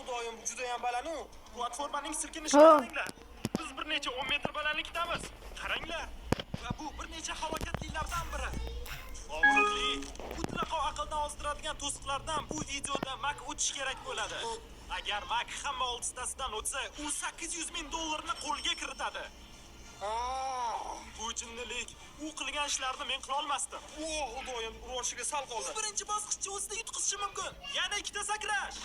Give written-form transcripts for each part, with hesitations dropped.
Xudoyim, bu juda ham baland. Platformaning silkinishini Ha. qaranglar. Biz bir necha 10 metr balandlikdamiz. Qaranglar. Va bu bir necha halokatlilardan biri. Og'riqli, mutlaqo aqldan ozdiradigan to'siqlardan bu videoda Mak o'tish kerak bo'ladi. Agar Mak hamma oltitasidan o'tsa, u 800 ming dollarni qo'lga kiritadi. Bu jinnilik. U qilgan ishlarni men qila olmasdim. O, Xudoyim, uroshiga sal qoldi. Birinchi bosqichda o'zida yutqizishi mumkin. Yana ikkita sakrash.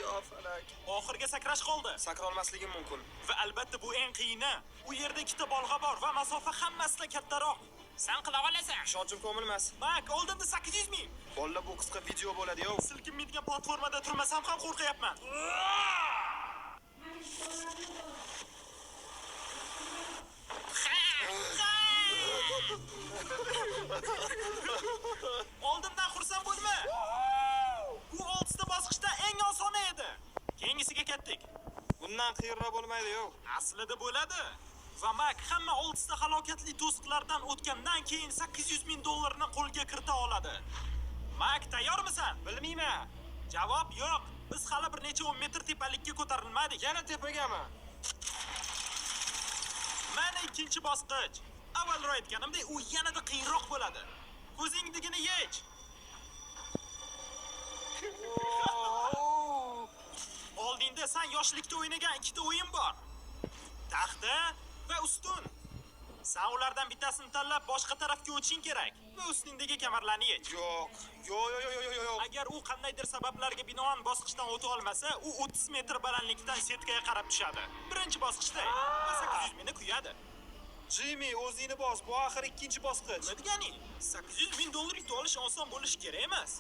Yo, falak. Oxirgi sakrash qoldi. Sakra olmasligim mumkin. Va albatta bu eng qiyini. U yerda ikkita bolg'a bor va masofa hammasidan kattaroq. Sen qila olasan. Ishonchim komil emas. Mak, oldinda 800 ming. Bolalar, bu qisqa video bo'ladi, yo. Silkinmaydigan platformada turmasam ham qo'rqyapman. Oldindan xursand bo'lma. Bu oltita bosqichda eng osoni edi. Keyingisiga ketdik. Bundan qiyinroq bo'lmaydi, yo. Aslida bo'ladi. Va Mak hamma oltita halokatli to'siqlardan o'tgandan keyin 800 ming dollarni qo'lga kirita oladi. Mak, tayyormisan? Bilmayman. Javob yo'q. Biz hali bir necha 10 metr tepalikka ko'tarilmadik. Yana tepagami? Mana ikkinchi bosqich. Avvalroq aytganimdek, u yanada qiyinroq bo'ladi. Ko'zingdigini yech. Oldingda sen yoshlikda o'ynagan ikkita o'yin bor. Taxta va ustun. Sen ulardan bittasini tanlab boshqa tarafga o'tishing kerak va ustingdagi kamarlarni yech. Yo'q. Yo'q, yo'q, yo'q, yo'q, yo'q. Agar u qandaydir sabablarga binoan bosqichdan o'ta olmasa, u 30 metr balandlikdan setkaga qarab tushadi. Birinchi bosqichda va 800 mingni kuyadi. Jimmy, o'zingni bos. Bu axir ikkinchi bosqich. Nima deganing? 800 ming dollar yutib olish oson bo'lishi kerak emas.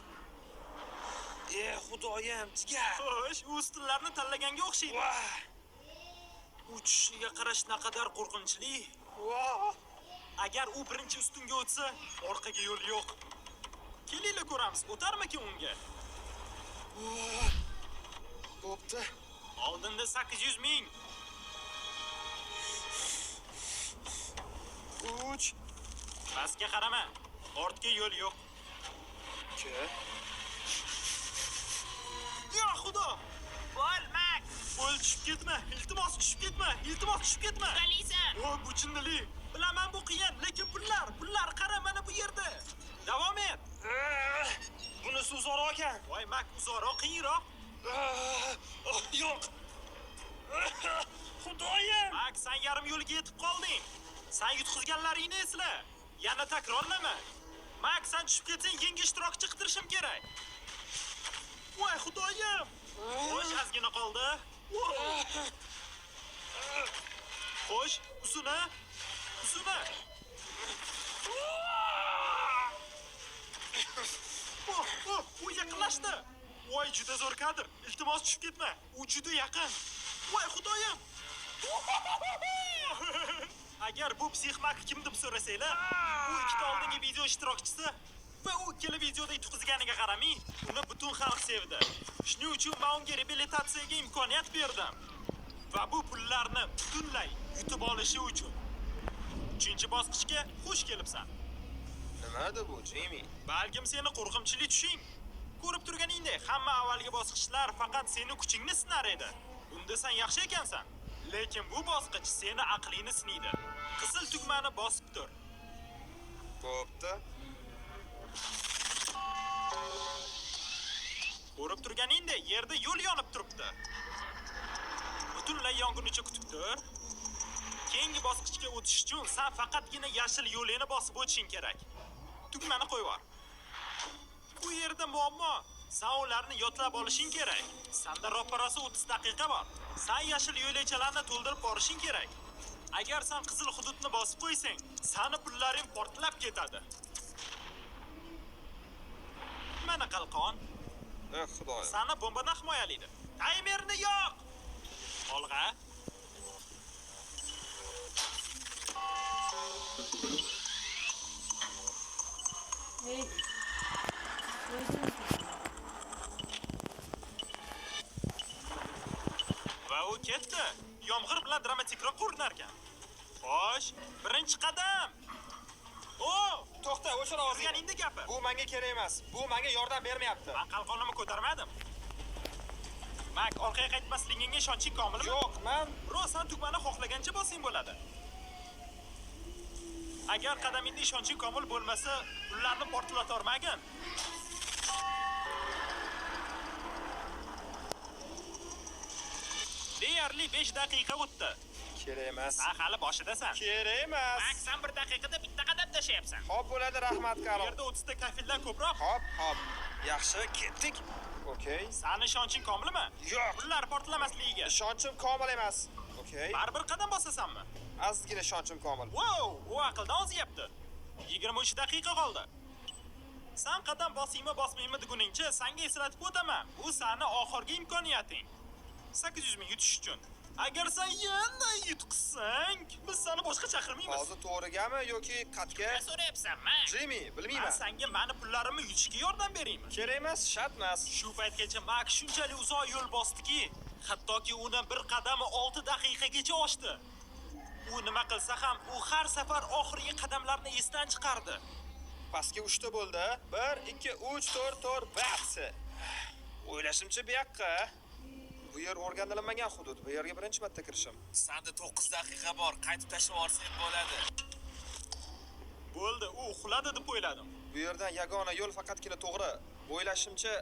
E, Xudoyim, jigar. Xo'sh, u ustunlarni tanlaganga o'xshaydi. Vah! U tushishiga qarash naqadar qo'rqinchli. Vah! Agar u birinchi ustunga o'tsa, orqaga yo'l yo'q. Kelinglar ko'ramiz, o'tarmikin unga? Bo'pti. Oldinda 800 ming. 3, Pastga qarama. Ortga yo'l yo'q. 2. Ya Xudo! Bo'l, Mak. O'l, tushib ketma. Iltimos tushib ketma. Iltimos tushib ketma. Qalisan. O, bu jinnilik. Bilaman bu qiyin, lekin pullar, pullar qara mana bu yerda. Davom et. Bunisi uzoqroq ekan. Voy Mak, uzoqroq, qiyinroq. Oh, yo'q. Xudoyim! Mak, sen yarim yo'lga yetib qolding. Sen yutqizganlaringni esla. Yana takrorlama. Mak, sen tushib ketsang, yangi ishtirokchi qidirishim kerak. Voy Xudoyim! Xo'sh, ozgina qoldi. Xo'sh, uzuni. Uzuni. Oh, oh, u yaqinlashdi. Voy, juda zo'r kadr. Iltimos tushib ketma. U juda yaqin. Voy Xudoyim! Agar bu psixmak kim deb so'rasanglar, u ikkita oldingi video ishtirokchisi va u ikkala videoda yutqizganiga qaramay, uni butun xalq sevdi. Shuning uchun men unga reabilitatsiyaga imkoniyat berdim. Va bu pullarni butunlay yutib olishi uchun. Uchinchi bosqichga xush kelibsan. Nimada bu, Jimmy? Balkim seni qo'rqinchli tushing. Ko'rib turganingdek, hamma avvalgi bosqichlar faqat seni kuchingni sinar edi. Bunda sen yaxshi ekansan. Lekin bu bosqich seni aqlingni sinaydi. Qizil tugmani bosib tur. Bo'pti. Ko'rib turganingdek, yerda yo'l yonib turibdi. Butunlay yongunicha kutib tur. Keyingi bosqichga o'tish uchun sen faqatgina yashil yo'lini bosib o'tishing kerak. Tugmani qo'yib yubor. Bu yerda muammo. Sen ularni yodlab olishing kerak. Senda ro'parasi 30 daqiqa bor. Sen yashil yo'lakchalarni to'ldirib borishing kerak. Agar sen qizil hududni bosib qo'ysang, sani pullaring portlab ketadi. Mana qalqon. Eh, Xudoyim. Sani bombadan himoyalaydi. Taymerni yo'q. Olg'a. Hey. O'zing. Va u ketdi. Yomg'ir bilan dramatikroq ko'rinar ekan. Xo'sh, birinchi qadam. O, To'xta, o'chir ovozingni. turganingda gapir. Bu menga kerak emas. Bu menga yordam bermayapti. Men qalqonimni ko'tarmadim. Mak, orqaga qaytmasligingga ishonching komilmi? Yo'q, man Bro, san tugmani xohlagancha bosing bo'ladi. Agar qadamingda ishonching komil bo'lmasa, pullarni portlatormagin. Deyarli 5 daqiqa o'tdi. Kerak emas. Sen hali boshidasan. Kerak emas. Mak, sen 1 daqiqada bitta qadam tashlayapsan. Xo'p bo'ladi, rahmat, Bu Karl. yerda 30 ta kafildan ko'proq. Hop, hop. Yaxshi, ketdik. Okey. Sani ishonching komilmi? Yo'q. Pullar portlamasligiga. Ishonchim komil emas. Okey. Baribir qadam bosasanmi? Ozgina ishonchim komil. Wow, u aqldan ozyapti. 23 daqiqa qoldi. San qadam bosingmi, bosmaymi deguningcha sanga eslatib o'taman. Bu sani oxirgi imkoniyating. 800 ming yutish uchun. Agar sen yana yutqizsang, biz seni boshqa chaqirmaymiz. Hozir to'g'rigami yoki qatga? So'rayapsan, man. Jimmy, bilmayman. Men senga mani pullarimni yutishga yordam beraymi? Kerak emas, shart emas. Shu paytgacha Mak shunchalik uzoq yo'l bosdiki, hattoki uni bir qadami 6 daqiqagacha oshdi. U nima qilsa ham, u har safar oxirgi qadamlarni esdan chiqardi. Pastga 3 ta bo'ldi. 1 2 3 4 4 basi. O'ylashimcha bu yoqqa. Bu yer o'rganilmagan hudud. Bu yerga birinchi marta kirishim. Sanda 9 daqiqa bor, qaytib tashlab yuborsang bo'ladi. Bo'ldi, u uxladi deb o'yladim. Bu yerdan yagona yo'l faqatgina to'g'ri. O'ylashimcha,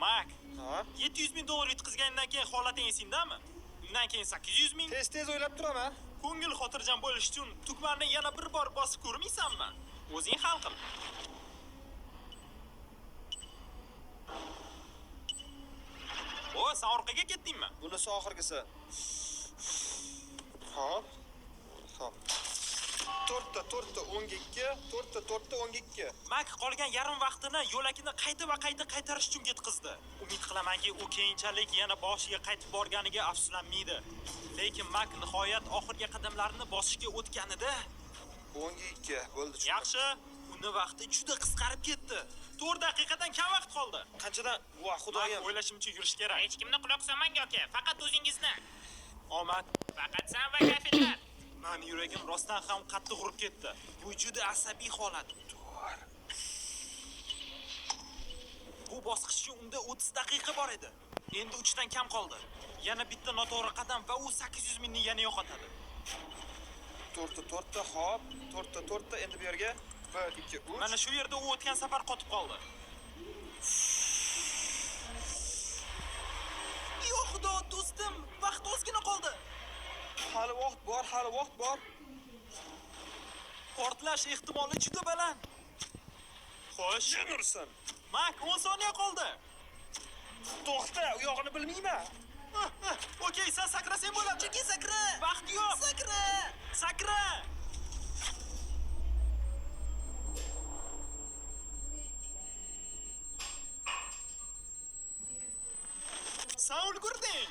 Mak, ha? 700 ming dollar yutqizgandan keyin holating esingdami? Undan keyin 800 ming. Tez-tez o'ylab turaman. Ko'ngil xotirjam bo'lish uchun tugmani yana bir bor bosib ko'rmaysanmi? O'zing hal qil. O, sen orqaga ketdingmi? Bunisi oxirgisi. Hop. Hop. 4 ta 4 ta 10 ga 2, 4 ta 4 ta 10 ga 2. Mak qolgan yarim vaqtini yo'lakini qayta va qayta qaytarish uchun ketqizdi. Umid qilamanki, u keyinchalik yana boshiga qaytib borganiga afsuslanmaydi. Lekin Mak nihoyat oxirgi qadamlarini bosishga o'tganida 10 ga 2 bo'ldi. Tushundim. Yaxshi, uni vaqti juda qisqarib ketdi. 4 daqiqadan kam vaqt qoldi. Qanchadan? Va xudoyim. Mak, o'ylashimcha yurish kerak. Hech kimni quloq solmang aka, faqat o'zingizni. Omad. Faqat sen va kafillar. Mani yuragim rostdan ham qattiq urib ketdi. Bu juda asabiy holat. Bu bosqichga unda 30 daqiqa bor edi. Endi 3 dan kam qoldi. Yana bitta noto'g'ri qadam va u 800 mingni yana yo'qotadi. 4 ta 4 ta, hop, 4 ta 4 ta, endi bu yerga 1 2 3. Mana shu yerda u o'tgan safar qotib qoldi. Yo xudo, do'stim, vaqt ozgina qoldi. Hali vaqt bor, hali vaqt bor. Portlash ehtimoli juda baland. Xo'sh, Jin ursin. Mak, 10 soniya qoldi. To'xta, u yog'ini bilmayman. Okey, sen sakrasang bo'ladi. Chunki sakra. Vaqt yo'q. Sakra. Sakra. Sen ulgurding.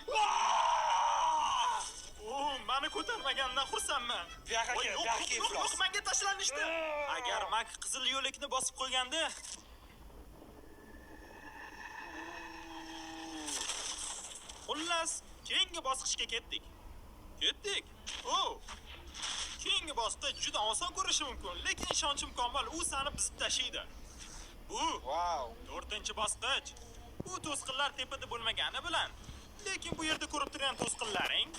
O, meni ko'tarmaganidan xursandman. Bu yoqqa Voy, kel, yo'q, bu yoqqa yo'q, kel, yo'q, iflos. yo'q, menga tashlanishdi. Agar Mak qizil yo'lakni bosib qo'yganda, xullas, keyingi bosqichga ketdik. Ketdik. O. Keyingi bosqichda juda oson ko'rishi mumkin, lekin ishonchim komil, u seni buzib tashlaydi. Bu Vau. 4-bosqich. Bu to'sqinlar tepada bo'lmagani bilan, lekin bu yerda ko'rib turgan to'sqinlaring